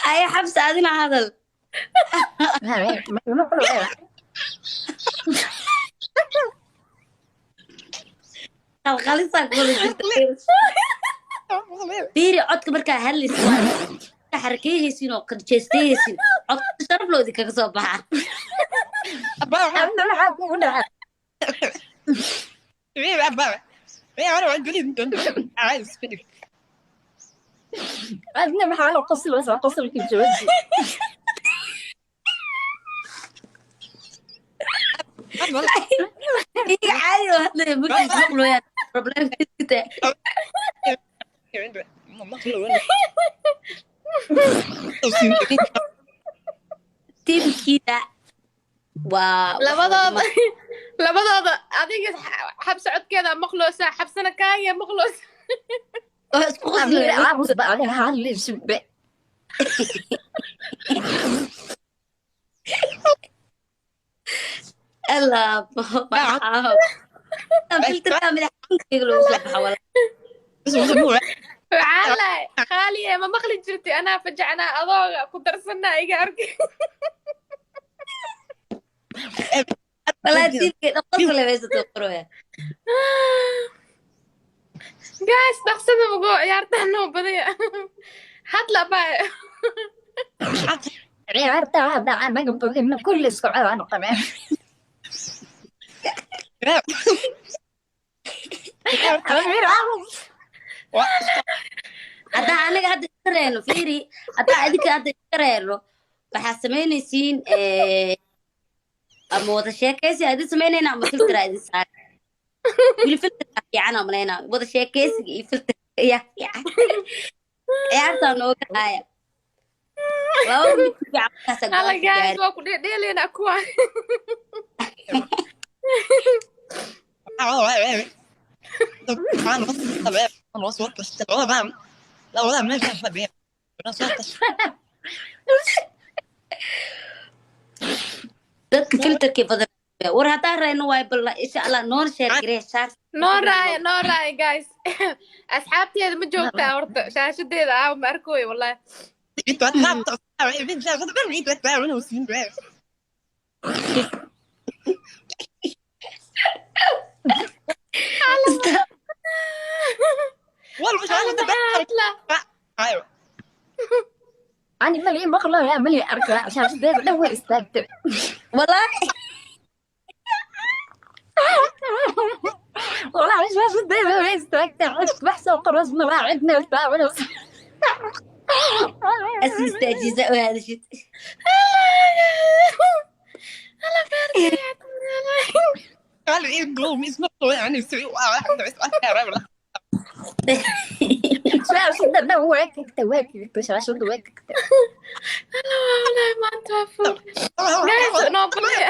Haye Xabsi, adina hadal. Qalqalisaa kula jirta. Fiiri codka markaa hadlaysa, waa xarakeyhaysiin oo karjeesteyhaysiin, codka sharaf loo idinkaga soo baxa. Adna maxaa la qoslaysaa? Qosolkii jooji. Iga caadi oo hadlaya markiis maqlooyaan problemka. Tiimkiina waa Labadooda, labadooda adiga Xabsa codkeeda maqloosaa, Xabsana kaaya maqloosa. Waa isku qoslaya. Allah maxaa filterka madaxkayga loogu soo baxa walaal. Waxaa lahay Khaaliye, ma maqli jirtay? Anaa fajacnaa adooga ku darsanaa iga arkay. Walaa tiimkay dhaqosle haysato qoraya. Guys, dhaqsada mugo ciyaartaan noo badaya. Hadla baa. كل اسبوع انا قمع. Haddaa anaga hadda iska reerno, fiiri, haddaa idinka hadda iska reerno, waxaa samaynaysiin ama wada sheekaysi aa idin samaynayna ama filter aa idin saara. Weli filterka fiican aa malaynaa, wada sheekaysiga iyo filterka ayaa fiican. Ciyaartaa nooga haaya laba mid ku fiican markaasaa Hala go-aanka guys gaari. Waa ku dheedheelena kuwa. Dadka filterkii badan war haddaan rayno waay, bal insha Allah noona sheer garee shaar. Noo raaya, noo raaya guys. Asxaabteeda ma joogtaa horta? Shaashadeeda aawa, ma arkooyo wallahi. Hadla. أنا مالي مقلة مالي أركع عشان لو استاذ. Walaahi. والله مش باش استاذ بحث وقرص ما عندنا. As istaajisa oo hadashid. Wallahi maanta waa fuul guys, noo badaya.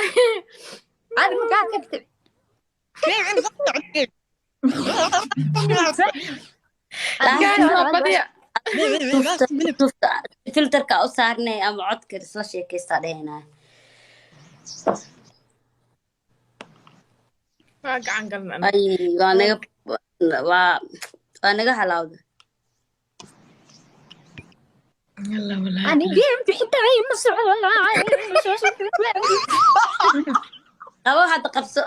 Guys, noo badiya. Filterka u saarnay ama codka isla sheekaystaa dhehenaa. Waa gacan galna. Ay, waa naga waa naga halawda. Yalla wallahi. أنا قمت حتى Qabo hadda, qabso.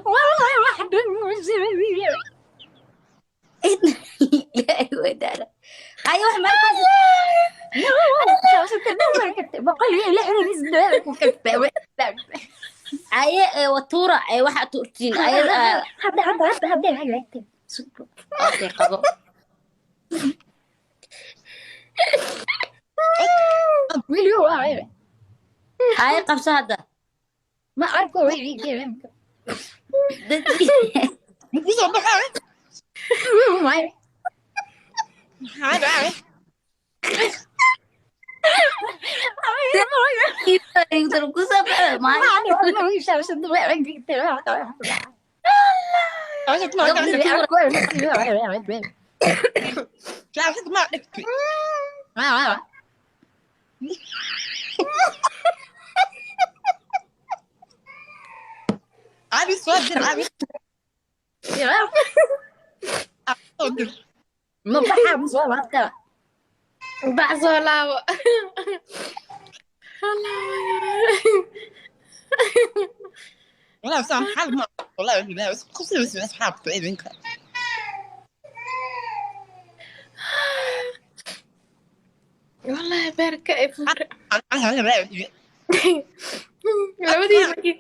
والله واحدة. Ilaahay weydaana ay wax markaas. Aye ee watuura ee waxaa tuurtiin ayada. Okay, qabo. Haye, qabso hadda. Dadkii. Kusoo baxo maayo. Soo dir abi. Soo dir. Ma baxaa ma soo laabtaa? Bax, soo laabo. والله بس عن حال ما والله لا بس خصوصي بس اصحاب بعيد منك. Wallahi beerka ay fure labadii markii.